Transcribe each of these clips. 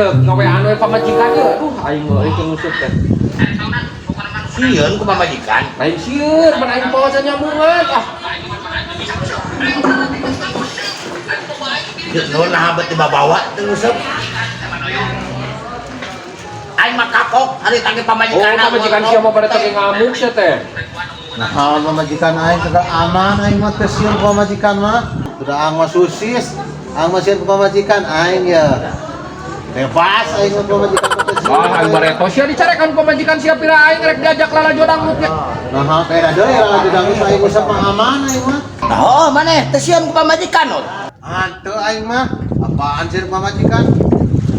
Ieu ngawean we pamajikan ieu. Aduh, aing mah euy nguseup teh. Sieun ku pamajikan. Lain sieun, pan aing poho nyambungan. Ah, Nur nah bet dibawa teu nguseup. Aing mah kapok hari tangge pamajikan. Oh, pamajikan sia mah pada teh ngamuk sia teh. Nah, pamajikan aing sudah aman aing mah teu sieun ku pamajikan mah. Sudah aing mah susis, aing mah sieun ku pamajikan aing ya. Bebas aing mah pamajikan mah teu sieun. Ah, aing bareto sia dicarekan pamajikan sia pira aing rek diajak lalajo dangdut nya. Nah, kayak deui lalajo dangdut aing usap mah aman aing mah. Nah, oh maneh teu sieun ku pamajikan Nur. Hanteu aing mah, apaan sieun ku pamajikan?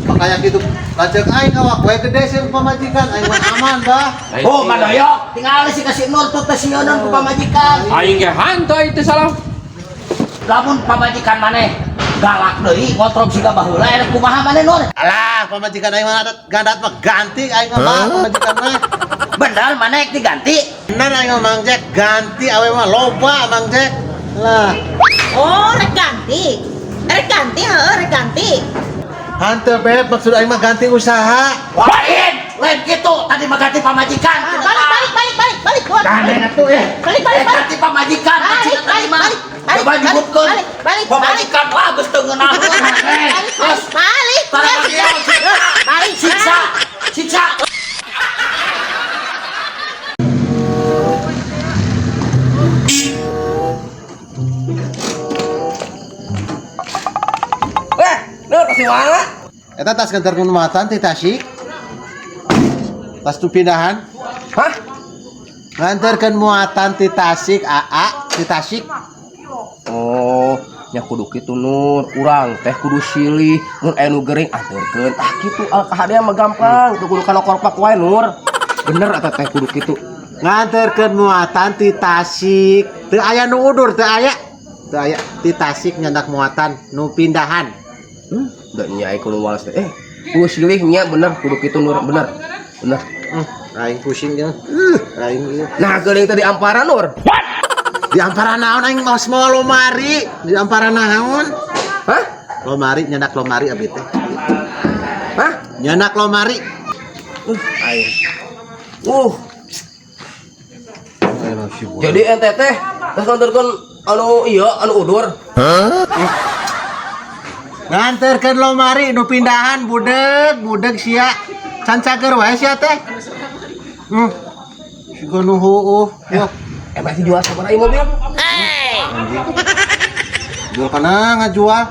Makanya gitu, lanceuk aing awak we gede sieun ku pamajikan, aing mah aman bah. Oh, madoyok, tinggal si kasih Nur tuh teu sieunan ku pamajikan. Aing ge hanteu aing teu salah. Lamun pamajikan maneh galak deui ngotrok siga baheula erek kumaha maneh Nur? Alah, pamajikan aing mah gandat mah ganti aing mah bah, pamajikan mah. Bener maneh diganti. Bener aing mah Mang Jack, ganti awe mah loba Mang Jack. Lah, Oh, rek ganti. Rek ganti, heeh, rek ganti. hanteu beb, maksud aing mah ganti usaha. Lain, lain gitu. Tadi mah ganti pamajikan. Ah, balik, balik, balik, balik, balik, keluar. Gandeng atuh eh. Balik, balik, Eh, balik. ganti pamajikan. Balik, Kecil tadi balik, mah. balik, balik, Coba balik, nyebutkeun. balik, balik, Pamajikan lah geus teu ngeunaheun. Balik, Terus balik, Balik, balik, balik, siksa, siksa. Eh, Nur kasih mana? Eta tas nganterkeun muatan ti Tasik. Tas tu pindahan. Hah? Nganterkeun muatan ti Tasik, AA ti Tasik. Oh, nya kudu kitu Nur. Urang teh kudu silih, mun aya nu gering anterkeun. Ah kitu al kahadea mah gampang, teu kudu kana korpak wae Nur. Bener eta teh kudu kitu. Nganterkeun muatan ti Tasik. Teu aya nu udur, teu aya. Teu aya ti Tasik nyandak muatan nu pindahan. Da nya kudu walas teh. Eh, kudu silih nya bener kudu kitu Nur, bener. Bener. Aing pusing jeung. Aing ieu. Nah, geuning tadi amparan Nur. Di amparan naon aing mah mawa lomari, di amparan naon? Hah? Lomari nyandak lomari abdi teh. Hah? Nyandak lomari. Aing. Jadi ente teh terus nganterkeun anu iya anu udur. Nganterkeun lomari nu pindahan budeg, budeg sia. Can cager wae sia teh. Siga nu heueuh. Yo, Emang dijual sabaraha ieu mobil? jual kana ngajual.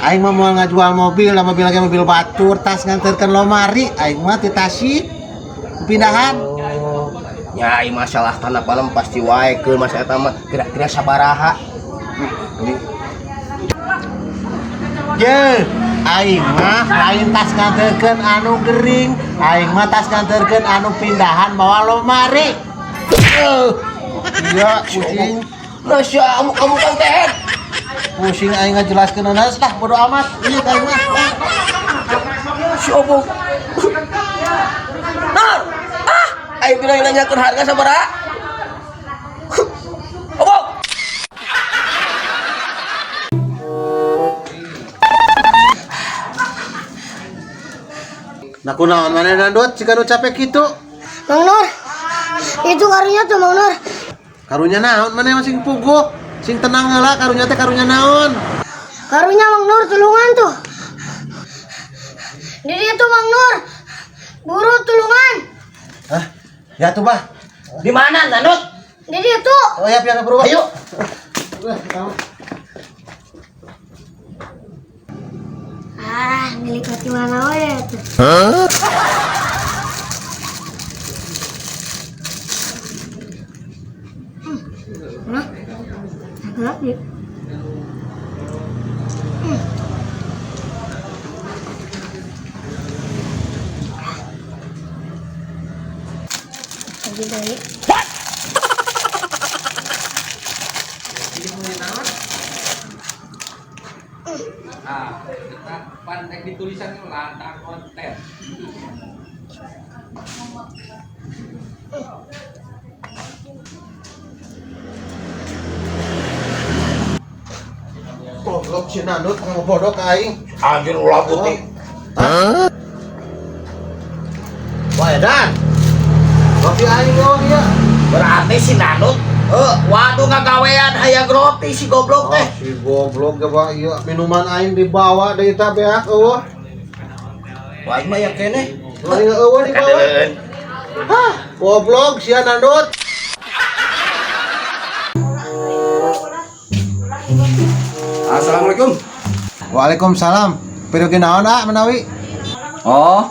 Aing mah moal ngajual mobil, lah mobil lagi mobil batur, tas nganterkeun lomari, aing mah ti Tasik. Pindahan. Oh. Nya ieu masalah tanah palem pasti wae keun masa eta mah kira-kira sabaraha. Ye, aing mah lain tas nganterkeun anu gering, aing mah tas nganterkeun anu pindahan bawa lomari. Iya, pusing. Nah, sia kamu kan teh. Pusing aing ngajelaskeun lah bodo amat. Iya aing mah. Si obong. Nur. Ah, aing bilang nanyakeun harga sabaraha. Obong. Nah kunaon maneh nandut jika nu capek kitu? Mang Nur, itu karunya tuh Mang Nur. Karunya naon maneh masih puguh? Sing tenang heula karunya teh karunya naon? Karunya Mang Nur tulungan tuh. Di dia tuh Mang Nur. Buru tulungan. Hah? Ya tuh bah. Di mana Nandut? Di dia tuh. Oh ya pihak berubah. Ayo. Ah, milik hati mana we tuh. Nah, gelap ya. Lagi dari. Nah, kita pandai ditulisan lantang konten. Goblok si Nandut kamu bodoh ka aing. Anjir ulah putih. Hah? edan. Roti aing oh iya. Berarti si Nandut, waduh ngagawean hayang roti si goblok Oh, teh. si goblok ge ba ieu minuman aing dibawa deui tah beak eueuh. Wah, mah ya keneh. Lain eueuh dibawa. Kadeuleun. Hah, goblok sia Nandut. Assalamualaikum. Waalaikumsalam. Peryogi naon ah menawi? Oh,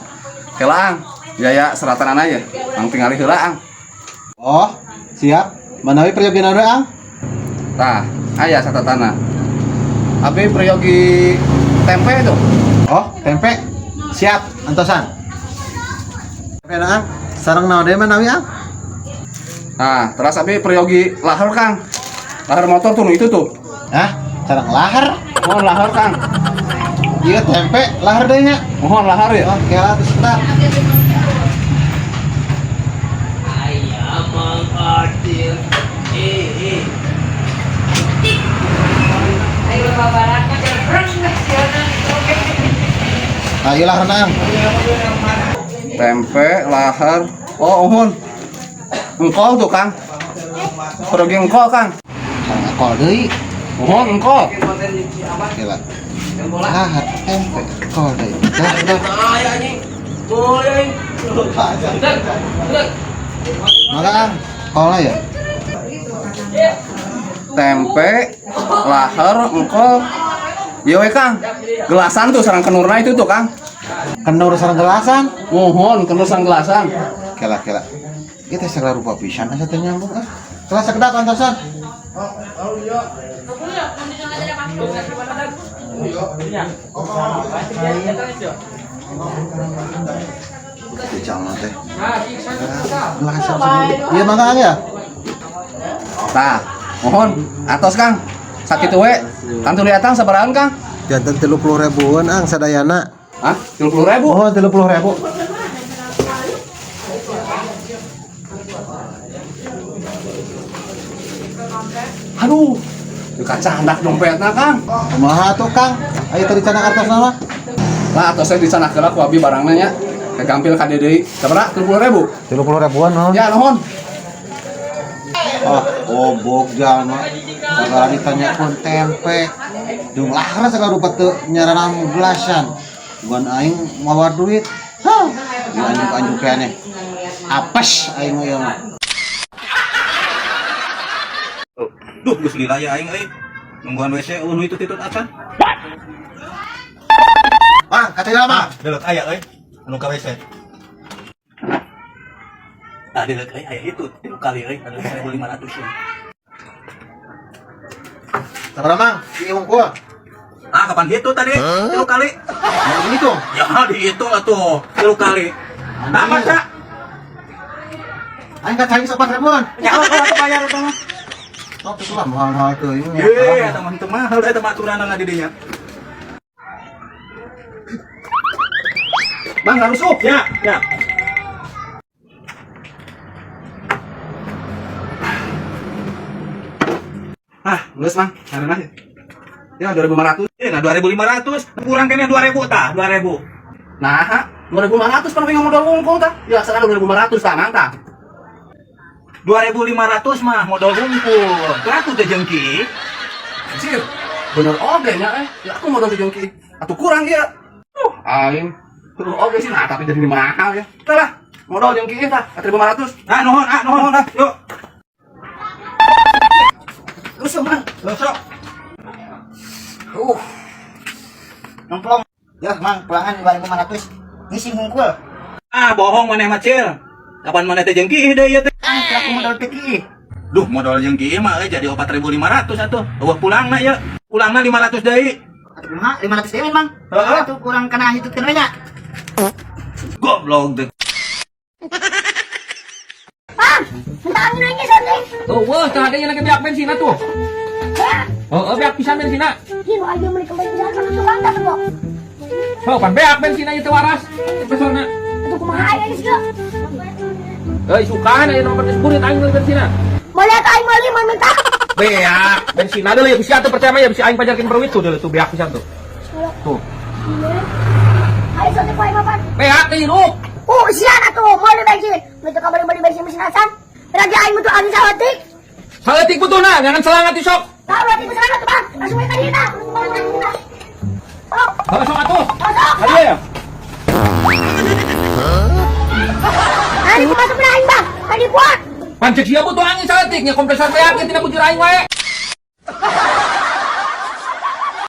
heula Ang. Biaya seratan ya. Ang tingali heula Ang. Oh, siap. Manawi peryogi naon ang? Tah, aya catatana. Abi peryogi tempe itu. Oh, tempe. Siap, antosan. Tempe na ang. Sareng naon deui manawi ang? Nah, terus abi peryogi lahar Kang. Lahar motor tuh nu itu tuh. Hah? Sareng lahar? Mohon lahar Kang. Iya tempe, lahar deui nya. Mohon lahar ya. Oh, kela tuh sebentar. Nah, iya lahar ang. Tempe, lahar. Oh, uhun. Engkol tuh, Kang. Peryogi engkol, Kang. Sareng akol deui. Mohon engkol. Kela. Lahar tempe kol deui. Dah, dah. Mangga ang, kolna ya. Tempe, lahar, engkol. Iya we, Kang. Gelasan tuh sarang kenurna itu tuh, Kang. Kenur sareng gelasan. Mohon kenur sareng gelasan. Kela kela. Kita segala rupa pisan asa teu nyambung ah. Kela sakedap antosan. Di jalan teh. Gelasan sendiri. Iya mangga ang ya. Tah, mohon atos Kang. Sakitu we. Kantu datang sabarahan Kang? Janten 30 ribuan ang sadayana. Hah? 30.000? Mohon 30 ribu. Aduh, di kacandak dompetna Kang. Kumaha tuh Kang? Ayo tadi candak artos nama. Lah atos saya dicandak heula ku abi barangna nya. Kegampil ka dieu deui. Sabaraha? 30.000. 30 ribuan non. Ya, nuhun. Ah, goblok jalma. Segala ditanyakeun tempe. Jeung lahar segala rupa teu nyaranam gelasan. Bukan aing mawa duit. Hah, dianjuk-anjuk keneh. Apes aing mah ieu mah. Duh, geus lila ya aing euy. Nungguan WC eueuh nu itu titut acan. Mang, kata jalma. Deuleuk aya euy. Anu ka WC. Ah, deuleuk euy aya itu tilu kali euy anu 1500 euy. Sabaraha Mang? Ieu hungkul. Ah, kapan gitu tadi? Tilu kali. Nah, ini tuh. Ya, dihitung atuh. Tilu kali. Nah, masa? Aing ka cai 4 ribuan. Ya, kalau bayar eta mah. Sok itu lah mahal-mahal teuing. Ye, eta mah teu mahal eta mah aturanna di dinya. Bang, harus Ya, ya. Ah, geus Mang. Ngareunah ya. Ya 2500. Eh, nah 2500 kurang kene 2000 tah, 2000. Nah, 2500 pan pengen modal wungkul tah. Ya, sekarang 2500 tah, Mang tah. 2500 mah modal hungkul. Berapa teh jengki? Anjir, bener oge nya eh. Ya aku modal jengki. Atuh kurang ya. Aing. Bener oge sih, nah tapi jadi mahal ya. Tah lah, modal jengki tah, 4500. Ah, nuhun, ah, nuhun, ah. Yuk. Terus Mang. Besok. Nemplong. Ya, Mang, pulangan 2500. Ngisi hungkul. Ah, bohong maneh mah, Cil. Kapan maneh teh jengki deui ieu teh? Ah, aku modal teki. Duh, modal jengki mah euy jadi 4500 atuh. Eueuh pulangna ya. Pulangna 500 deui. Atuh kumaha? 500 deui, Mang. Heeh. Atuh kurang kana hitutkeun we nya. Goblok teh. Bang, minta angin aja sana. Oh, wah, tah ada yang lagi beak bensin tuh. Oh, beak pisan bensin. Gila aja beli kembali jalan sama tukang tak tuh. Oh, pan beak bensin aja teu waras. Pesona. Atuh kumaha aya geus ge. Eh, sukaan aya nomor dispurit aing meuli bensin. Mau lihat aing meuli mau minta. Beak bensin ada ya bisa tuh percaya mah ya bisa aing pajarkeun perwit tuh tuh beak pisan tuh. Tuh. Ayo sote poe mapan. Beak teh hirup. Oh, siya na to. Meuli bensin. Mun teu kabeli-beli bensin mesin acan. Lagi aing butuh angin saeutik. Saeutik butuhna, jangan selangat sok. Tahu berarti butuh selangat tuh, Bang. Langsung we ka dieu tah. Oh, Heuh sok atuh. masuk. Ayo ya. Ari kumaha masuk aing, Bang. Tadi kuat. Pancek sia butuh angin saeutik nya kompresor beak tina bujur aing wae.